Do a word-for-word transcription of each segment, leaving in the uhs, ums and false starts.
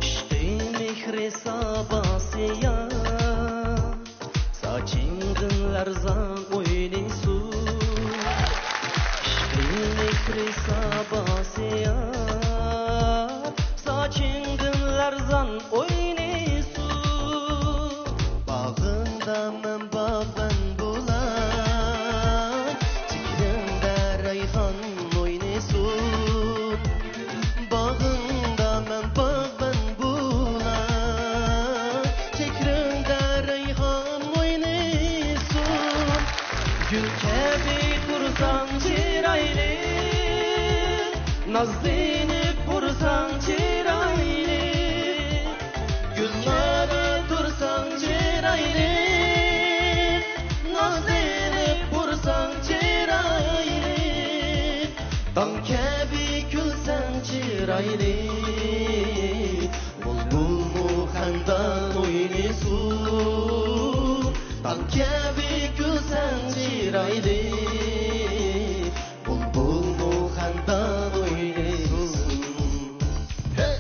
ئىشقى مېھرى ساباسى يار، ساچىڭدىن لەرزان ئوينىسۇن. ئىشقى مېھرى ساباسى يار، ساچىڭدىن لەرزان ئوينىسۇن. باغىڭدا مەن باغبان بولاي، چېھرىڭدە رەيھان ئوينىسۇن. باغىڭدا مەن باغبان بولاي، چېھرىڭدە رەيھان ئوينىسۇن. گۈل كەبى تۇرساڭ چىرايلىق، نازلىنىپ تۇرساڭ چىرايلىق. گۈل كەبى تۇرساڭ چىرايلىق، نازلىنىپ تۇرساڭ چىرايلىق. تاڭ كەبى كۈلسەڭ چىرايلىق، بۇلبۇلمۇ خەندان ئوينىسۇن. تاڭ كەبى كۈلسەڭ چىرايلىق، بۇلبۇلمۇ خەندان ئوينىسۇن. ھەي!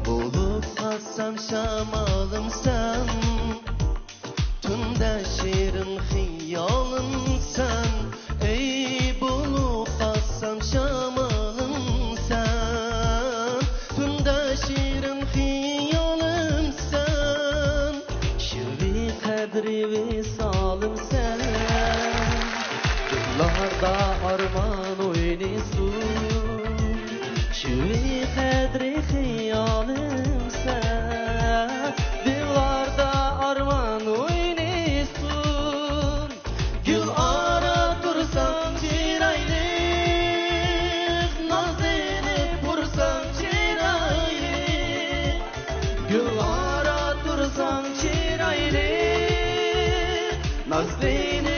بولۇپ قالساڭ شامالىمسەن، تۈندە شېرىن خىيالىمسەن. ئەي، بولۇپ قالساڭ شامالىمسەن، تۈندە شېرىن خىيالىمسەن. شىۋى قەدرى ۋىسالىمسەن، دىللاردا ئارمان ئوينىسۇن. شىۋى قەدرى خىيالىمسەن، دىللاردا ئارمان ئوينىسۇن. گۈل ئارا تۇرساڭ چىرايلىق، نازلىنىپ تۇرساڭ چىرايلىق. گۈل ئارا تۇرساڭ چىرايلىق، نازلىنىپ